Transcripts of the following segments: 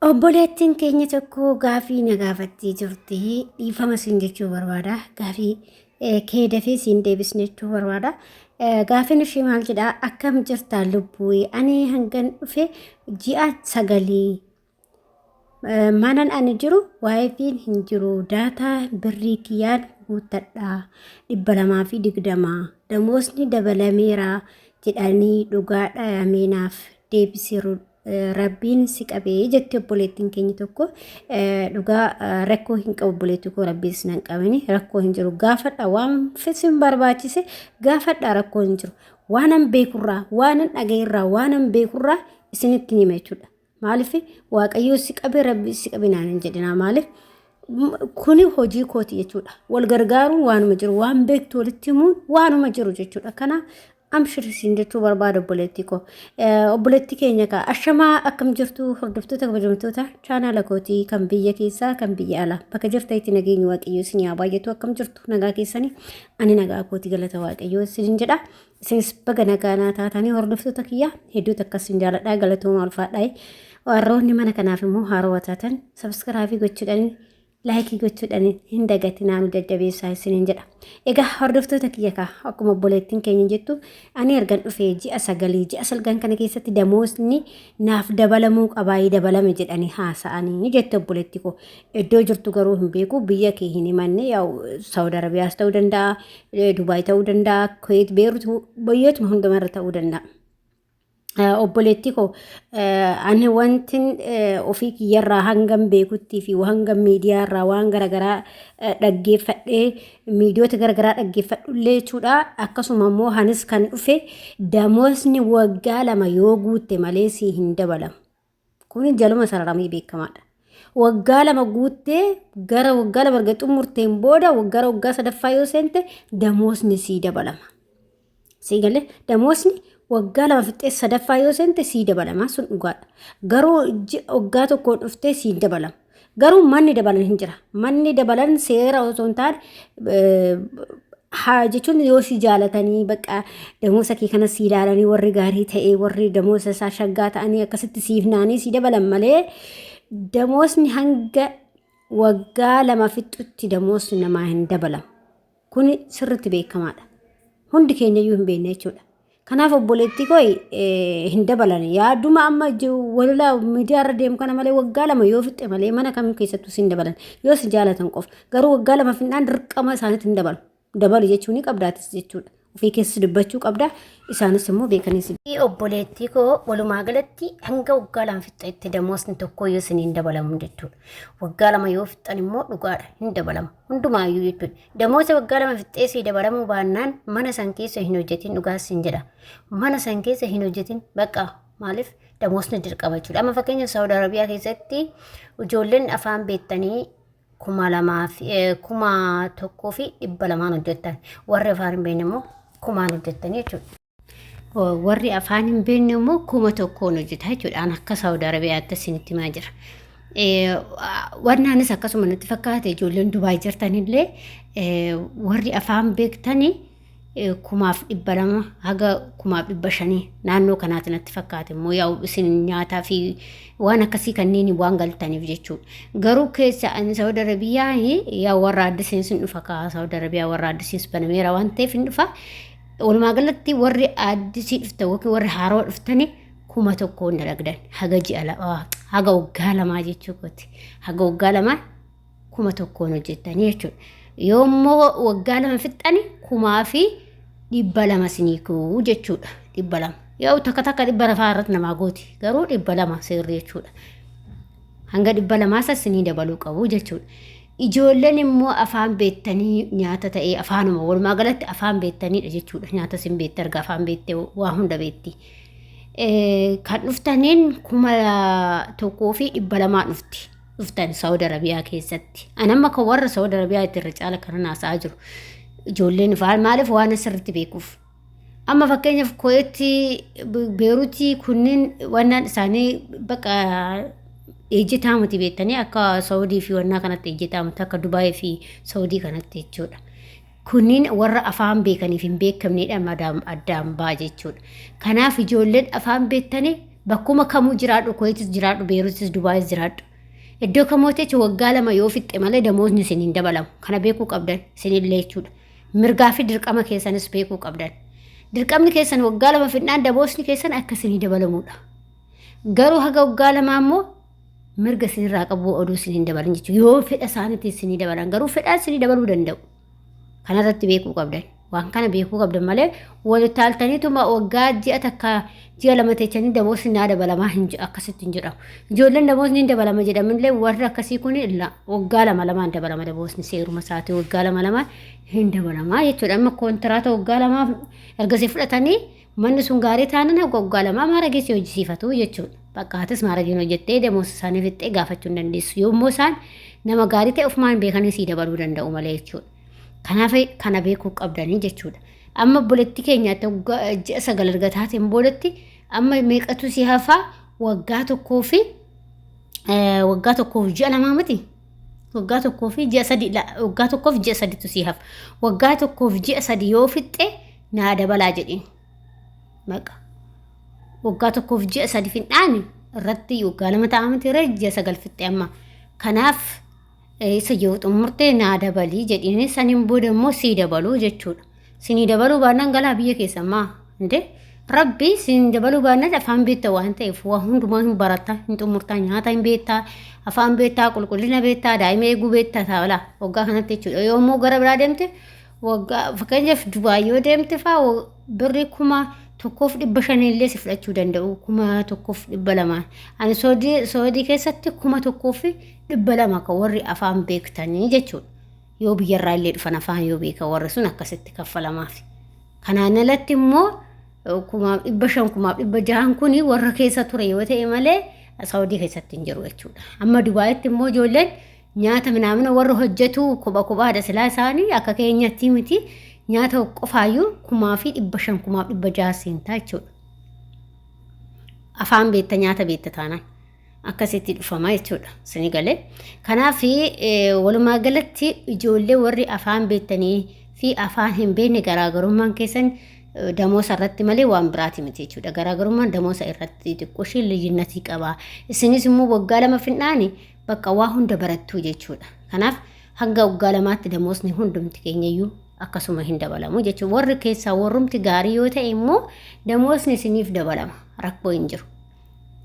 Obboleettiin keenya tokko gaafii na gaafattee jirti. Dhiifama siin jechuu barbaada. Gaafii kee dafee siin deebisne jechuu barbaada. Gaafiin ishee maal jedhaa? Akkam jirta lubbuu? Ani hangan dhufe ji'a sagalii. Manan ani jiru waayifiin hin jiru. Daataa birrii kiyyaan guuttadha. 220. Damoosni dabalameera jedhanii dhugaadha meenaaf deebisiru. Rabbiin si qabee jetti obboleettiin keenya tokko. Dhugaa rakkoo hin qabu obboleettii koo, rabbiin si nan qabini, rakkoo hin jiru. Gaafadha, waan sin barbaachise gaafadha, rakkoo hin jiru. Waanan beekurraa, waanan dhaga'erraa, waanan beekurraa isinitti hima jechuudha. Maaliif waaqayyoo si qabee rabbi si qabe naan hin jedhinaa. Maaliif kuni hojii kooti jechuudha. Wal gargaaruun waanuma jiru, waan beektu walitti himuun waanuma jiru jechuudha. Kanaaf amshir isin jechuu barbaada obboleettii koo. Obboleettii keenya kaa ashamaa, akkam jirtu hordoftoota kabajamtoota chaanaala kootii kan biyya keessaa kan biyya alaa, bakka jirtanitti nageenyi waaqayyoo isin haa baay'atu. Akkam jirtu, nagaa keessanii? Ani nagaa kooti, galata waaqayyoo isin jedha. Isinis baga nagaa naa taatanii. Hordoftoota kiyya hedduu takka isin jaaladhaa, galatooma, ulfaadhaa. Warroonni mana kanaaf immoo haarawaa taatan subscribe gochuudhaan, like gochuudhaan hin dagatinaa, nu jajjabeessaa isiniin jedha. Egaa hordoftoota kiyya kaa, akkuma obboleettiin keenya jettu, ani ergan dhufee ji'a sagalii, ji'a salgan kana keessatti damoosni naaf dabalamuu qabaayii dabalame jedhanii haasa'anii jette obboleetti koo. Iddoo jirtu garuu hin beeku, biyya kee hin himanne. Yaa'u Saawud Arabiyaas ta'uu danda'a, Dubaay ta'uu danda'a, Kuweet, Beerut, biyyootuma hundumarra ta'uu danda'a. Obboleettii koo, ani wantin ofii kiyyarraa hangam beekuttii fi hangam miidiyaarraa waan garaagaraa dhaggeeffadhee, miidiyoota garaagaraa dhaggeeffadhullee jechuudha. Akkasuma immoo hanis kan dhufe damoosni waggaa 2 yoo guutte malee sii hin dabalamu. Kun jaluma sararamee beekamaadha. Waggaa 2 guuttee gara waggaa 2 erga xumurteen booda gara waggaa sadaffaa yoo seente damoosni sii dabalama. Sii galee, damoosni waggaa 2 fixxee sadaffaa yoo seente sii dabalama, sun dhugaadha. Garuu waggaa tokkoon dhuftee sii hin dabalamu. Garuu manni dabalan hin jira. Manni dabalan seera osoo hin taane, haa jechuun yoo si jaalatanii bakka damoosa kee kana si ilaalanii, warri gaarii ta'ee, warri damoosa isaa shaggaa ta'anii akkasitti siif naanii si dabalan malee, damoosni hanga waggaa 2 fixxutti damoosni namaa hin dabalamu. Kuni sirriitti beekamaadha. Hundi keenya iyyuu hin beekne jechuudha. Kanaaf obboleettii koo, hin dabalan. Yaaduma amma walolaa miidiyaa irra deemu kana malee, waggaa 2 yoo fixxe malee mana kam keessattuu si hin dabalan. Yoo si jaalatan qofa. Garuu waggaa 2 fixnaan dirqama isaaniitti hin dabalu. Dabalu jechuu ni qabdaatis jechuudha. Ofii keessi dubbachuu qabda. Isaanis immoo beekanis. Obboleettii koo, walumaa galatti hanga waggaa 2 fixxetti damoosni tokko yoo isin hin dabalamu jechuudha. Waggaa 2 yoo fixxan immoo dhugaadha hin dabalamu. Hundumaayyuu jechuudha. Damoosa waggaa 2 fixxee sii dabalamuu baannaan mana san keessa hin hojjetin, dhugaas sin jedha. Mana san keessa hin hojjetin bakka. Maaliif damoosni dirqama jechuudha. Amma fakkeenyaaf Saawud Arabiyaa keessatti ijoolleen afaan beektanii 2000 fi 1200n hojjettan. Warri afaan hin beekne immoo 1000n hojjettanii jechuudha. Warri afaan hin beekne immoo 1000n hojjeta jechuudha. An akka Saawud Arabiyaatti isinitti himaa jira. Wannaanis akkasuma natti fakkaate, ijoolleen Dubaay jirtanillee warri afaan beektanii 1200 haga 1500 naannoo kanaati natti fakkaate immoo, yaa'u isin nyaataa fi waan akkasii kanneen waan galtaniif jechuudha. Garuu keessa ani Saawud Arabiyaa yaa warra addisiin hin dhufa kaa, Saawud Arabiyaa warra addisiin banameera waan ta'eef hin dhufa. Walumaa galatti warri addisii dhuftan yookiin warri haarawaa dhuftanii 1000n dalagdan haga ji'a haga waggaa 2 jechuu kooti. Haga waggaa 2 1000n hojjettanii jechuudha. Yoo immoo waggaa 2 fixxani 2,200 sinii kuu jechuudha. 200. Yoo takka takka dhibba lafaa irratti namaa gooti. Garuu 200 seerri jechuudha. Hanga 200 isa sinii dabaluu qabu jechuudha. Ijoolleen immoo afaan beektanii nyaata ta'ee afaanuma walumaa galatti afaan beektaniidha jechuudha. Nyaata isin beekte arga, afaan beektee waa hunda beekti. Kan dhuftaniin 1200 dhufti. Dhuftan Saawud Arabiyaa keessatti. Ani amma kan warra Saawud Arabiyaa itti irra caala kanan haasa'aa jiru. Ijoolleen maaliif waan asirratti beekuuf. Amma fakkeenyaaf Kuweetti, Beeruutii kunniin wannaan isaanii bakka ejjetaa miti beektanii, akka Saawudii fi wannaa kanatti ejjetaa miti, akka Dubaayii fi Saawudii kanatti jechuudha. Kunniin warra afaan beekaniif hin beekamnedha madaam addaan ba'a jechuudha. Kanaaf ijoolleen afaan beektanii Bakkuma kamuu jiraadhu, Kuweetis jiraadhu, Beeruutis, Dubaayis jiraadhu. Iddoo kamuu teechi waggaa 2 yoo fixxe malee damoosni isin hin dabalamu. Kana beekuu qabdan isinillee jechuudha. Mirgaa fi dirqama keessanis beekuu qabdan. Dirqamni keessan waggaa 2 fixnaan damoosni keessan akka isinii dabalamudha. Garuu haga waggaa 2 immoo mirga isinirraa qabu oduu isin hin dabalin jechuudha. Yoo fedha isaaniitiin isinii dabalan garuu fedhaan isinii dabaluu danda'u. Kanarratti beekuu qabdan. Waan kana beekuu qabdan malee walittaaltaniituma waggaa ji'a takka ji'a 2 teechanii damoosni naa dabalamaa hin akkasitti hin jedhamu. Ijoolleen damoosni hin dabalama jedhamanillee warri akkasii kun waggaa 2 2n dabalama damoosni seeruma isaatii waggaa 2 2n hin dabalamaa jechuudha. Amma kontiraata waggaa 2 ergasii fudhatanii manni sun gaarii taanaan hanga waggaa 2 maaragee si hojjisiifatu jechuudha. Bakka atis maaragiin hojjettee damoosa isaanii fixxee gaafachuu hin dandeessu. Yommuu isaan nama gaarii ta'e ofumaan beekanii sii dabaluu danda'u malee jechuudha. Kanaaf kana beekuu qabdanii jechuudha. Amma obboleettii keenyaatti waggaa ji'a 9 erga taateen boodatti amma meeqatu si hafaa waggaa tokkoo fi waggaa tokkoof ji'a 2 miti. Waggaa tokkoo fi ji'a 3 waggaa tokkoof ji'a 3tu si hafa. Waggaa tokkoof ji'a 3 yoo fixxe naa dabalaa jedhiin. Maqa. Waggaa tokkoof ji'a 3 fixnaan irratti waggaa 2 ta'a miti irra ji'a 9 fixxe amma. Kanaaf isa yoo xumurte naa dabalii jedhiin saniin booda immoo sii dabaluu jechuudha. Sinii dabaluu baannaan galaa biyya keessa maa indee rabbi siin dabaluu baannaan afaan beekta waan ta'eef waa hundumaa hin baratta hin xumurtaa nyaata hin beektaa afaan beektaa qulqullina beektaa daa'ima eeguu beektaa taa'ala waggaa kanatti jechuudha. Yoo immoo gara biraa deemte waggaa fakkeenyaaf Dubaay yoo deemte faa birrii 1500 illee si fudhachuu danda'u 1200. Ani Soodii keessatti 1200 kan warri afaan beektanii jechuudha. Yoo biyyarraa illee dhufan afaan yoo beekan warri sun akkasitti kaffalamaaf. Kanaan alatti immoo 1500 1600n kun warra keessa ture yoo ta'e malee Saawudii keessatti hin jiru jechuudha. Amma Dubaayitti immoo ijoolleen nyaata minaamina warra hojjetu kopha kophaadha silaa isaanii akka keenyatti miti nyaata qofaayyuu 1500 1600 seentaa jechuudha. Afaan beekta nyaata beekta taanaan. Akkasitti dhufama jechuudha. Sini galee. Kanaaf walumaa galatti ijoollee warri afaan beektanii fi afaan hin beekne garaagarummaan keessan damoosa irratti malee waan biraati miti jechuudha. Garaagarummaan damoosa irratti xiqqoo ishee liyyinnatii qaba. Isinis immoo waggaa 2 finnaani bakka waa hunda barattuu jechuudha. Kanaaf hanga waggaa 2tti damoosni hundumti keenyayyuu akkasuma hin dabalamu jechuudha. Warri keessaa warrumti gaarii yoo ta'e immoo damoosni isiniif dabalama. Rakkoo hin jiru.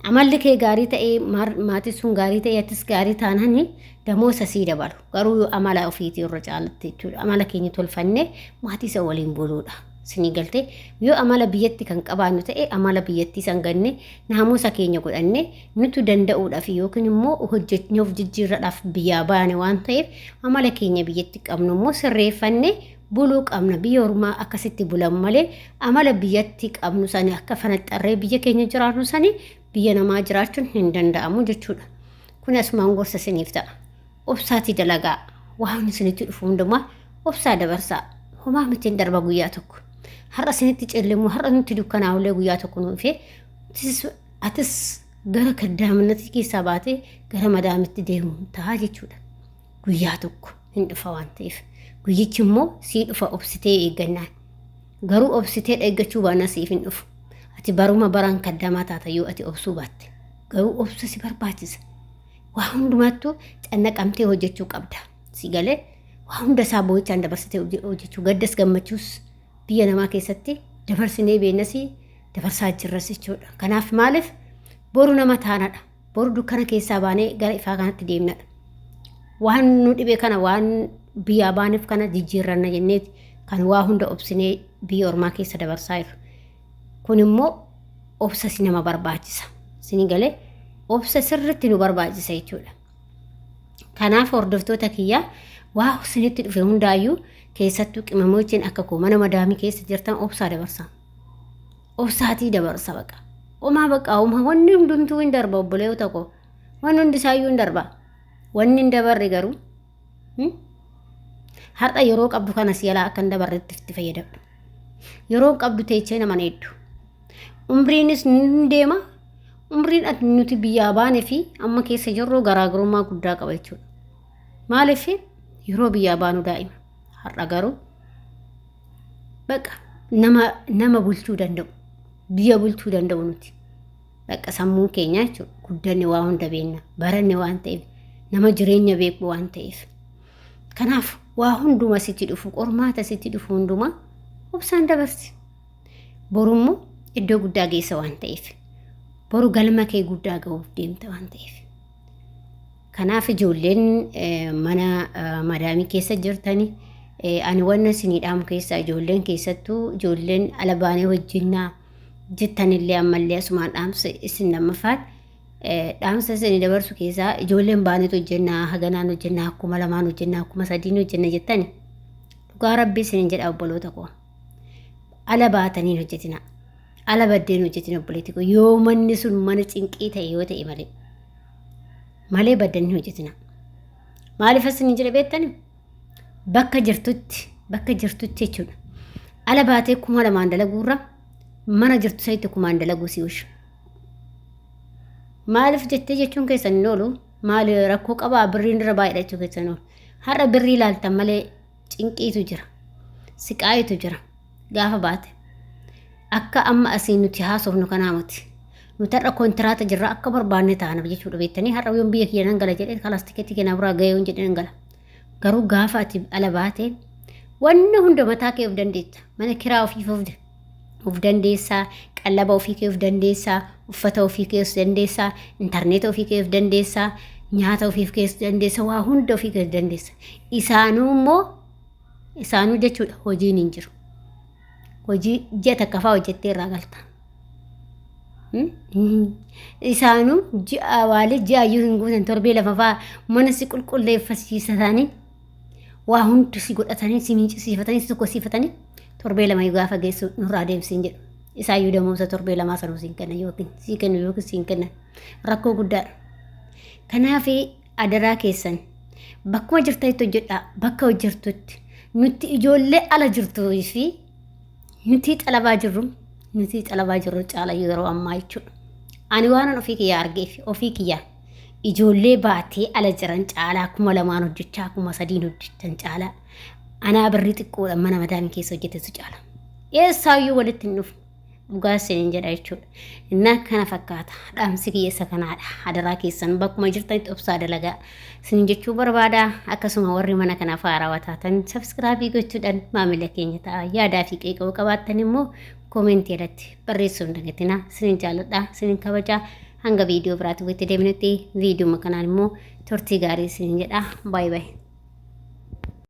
Amalli kee gaarii ta'ee maatiin sun gaarii ta'ee atis gaarii taanaan damoosa sii dabalu. Garuu yoo amala ofiitii irra caalatti jechuudha. Amala keenya tolfannee maatii isa waliin buluudha. Sinii galtee yoo amala biyyatti kan qabaannu ta'e amala biyyattii san ganne naamusa keenya godhanne nutu danda'uudhaaf yookiin immoo hojjechnee of jijjiirradhaaf biyyaa baane waan ta'eef amala keenya biyyatti qabnu immoo sirreeffanne buluu qabna. Biyya ormaa akkasitti bulan malee amala biyyatti qabnu sani akka fanaxxarree biyya keenya jiraannu sani biyya namaa jiraachuun hin danda'amu jechuudha. Kun asumaan gorsa isiniif ta'a. Obsaatii dalagaa. Waan isinitti dhufu hundumaa obsaa dabarsaa. Homaa miti hin darba guyyaa tokko. Har'a isinitti cillimu har'a nutti dukkanaa'ullee guyyaa tokko nu dhufee atis gara kaddaaminatti keessaa baatee gara madaamitti deemu ta'a jechuudha. Guyyaa tokko hin dhufa waan ta'eef. Guyyichi immoo sii dhufa obsitee eeggannaan. Garuu obsitee eeggachuu baannaan siif hin dhufu. Ati baruma baraan kaddamaa taata yoo ati obsuu baatte. Garuu obsa si barbaachisa. Waa hundumattuu cannaqamtee hojjechuu qabda. Si galee waa hunda isaa boo'ichaan dabarsitee hojjechuu gaddas gammachuus biyya namaa keessatti dabarsinee beennas dabarsaa jirras jechuudha. Kanaaf maaliif boru nama taanadha. Boru dukkana keessaa baanee gara ifaa kanatti deemnadha. Waan nu dhibe kana waan biyyaa baaneef kana jijjiirranna jenneeti kan waa hunda obsinee biyya ormaa keessa dabarsaa jirru. Kun immoo obsa si nama barbaachisa. Sini galee obsa sirriitti nu barbaachisa jechuudha. Kanaaf hordoftoota kiyyaa waa isinitti dhufe hundaayyuu keessattuu qimamochiin akka koo mana madaamii keessa jirtan obsaa dabarsaa. Obsaatii dabarsa baqa. Homaa baqa homaa wanni hundumtuu hin darba obboleewota koo. Wanni hundi isaayyuu hin darba. Wanni hin dabarre garuu har'a yeroo qabdu kana si jalaa akka hin dabarretti itti fayyadamtu. Yeroo qabdu teechee nama hedduu. Umriinis ni deema. Umriin ati nuti biyyaa baane fi amma keessa jirru garaagarummaa guddaa qaba jechuudha. Maaliif yeroo biyyaa baanu daa'ima. Har'a garuu baqa nama nama bulchuu danda'u. Biyya bulchuu danda'u nuti. Bakka sammuun keenya jechuudha guddanne waa hunda beekna baranne waan ta'eef nama jireenya beeku waan ta'eef. Kanaaf waa hunduma sitti dhufu qormaata sitti dhufu hunduma obsaan dabarsi. Borummoo iddoo guddaa geessa waan ta'eef. Boru galma kee guddaa ga'uuf deemta waan ta'eef. Kanaaf ijoolleen mana madaamii keessa jirtani ani wanna isinii dhaamu keessaa ijoolleen keessattuu ijoolleen ala baanee hojjennaa jettanillee ammallee asumaan dhaamsa isin lammaffaan dhaamsa isinii dabarsu keessaa ijoolleen baaneet hojjennaa haganaan hojjennaa 2000 hojjennaa 3000 hojjenna jettani dhugaa rabbii isinin jedha obboloota koo ala baatanii hin hojjetina ala baddee hin hojjetina obboleetti koo yoo manni sun mana cinqii ta'e yoo ta'e malee malee baddanii hin hojjetina maaliif isinin jedha beektani bakka jirtutti bakka jirtutti jechuudha ala baatee 2000 dalaguurra mana jirtu sanitti 1000 dalaguu si oolchu. Maaliif jettee jechuun keessan hin oolu maali rakkoo qabaa birriin irra baay'ee jechuu keessan hin oolu. Har'a birrii ilaaltan malee cinqiitu jira. Siqaayitu jira gaafa baate. Akka amma asii nuti haasofnu kanaa miti. Nuti har'a kontiraata jirra akka barbaanne taana jechuudha beektanii har'a yoon biyya kiyya nan gala jedhee kalaas tikeetii kennaa biraa gahee yoon jedhee nan gala. Garuu gaafa ati ala baate wanni hunda mataa kee of dandeetta. Mana kiraa ofiif of dandeessaa, qallaba ofii kee of dandeessaa, uffata ofii kee of dandeessaa, intarneeta ofii kee of dandeessaa, nyaata ofii kee of dandeessaa, waa hunda ofii kee of dandeessa. Isaanuu immoo isaanuu jechuudha hojiin hin jiru. Hojii ji'a takka fa'aa hojjettee irraa galta. Isaanuu ji'a waalee ji'a iyyuu hin guutan torbee lafa fa'aa mana si qulqulleeffasiisatanii waa hundi si godhatanii si miiccisiifatanii si tokkosiifatanii torbee lama gaafa geessu nurraa deemsiin jedhu. Isaayyuu damoomsa torbee lamaa sanuu siin kennan yookiin sii kennu yookiin siin kennan rakkoo guddaadha. Kanaaf adaraa keessan bakkuma jirtanitti hojjedhaa bakka hojjettutti nutti ijoollee ala jirtuu fi nuti xalabaa jirru nuti xalabaa jirru caala yeroo ammaa jechuudha. Ani waanan ofii kiyyaa argeef ofii kiyyaa ijoollee baatee ala jiran caalaa 2000 hojjechaa 3000 hojjechan caalaa anaa birrii xiqqoodha mana madaamii keessa hojjetetu caala. Eessaayyuu walitti hin dhufu. Dhugaa isiniin jedha jechuudha. Innaa kana fakkaata. Dhaamsi kiyya isa kanaadha. Adaraa keessan bakkuma jirtanitti obsaa dalagaa isiniin jechuu barbaada. Akkasuma warri mana kanaaf haarawaa taatan sabskraabii gochuudhaan maamila keenya ta'a. Yaadaa fi qeeqa yoo qabaattan immoo koomentii irratti barreessuu hin dagatinaa. Isiniin jaalladha. Isiniin kabajaa. Hanga viidiyoo biraatti walitti deebinutti viidiyoo kanaan immoo turtii gaarii isiniin jedha. Baay baay.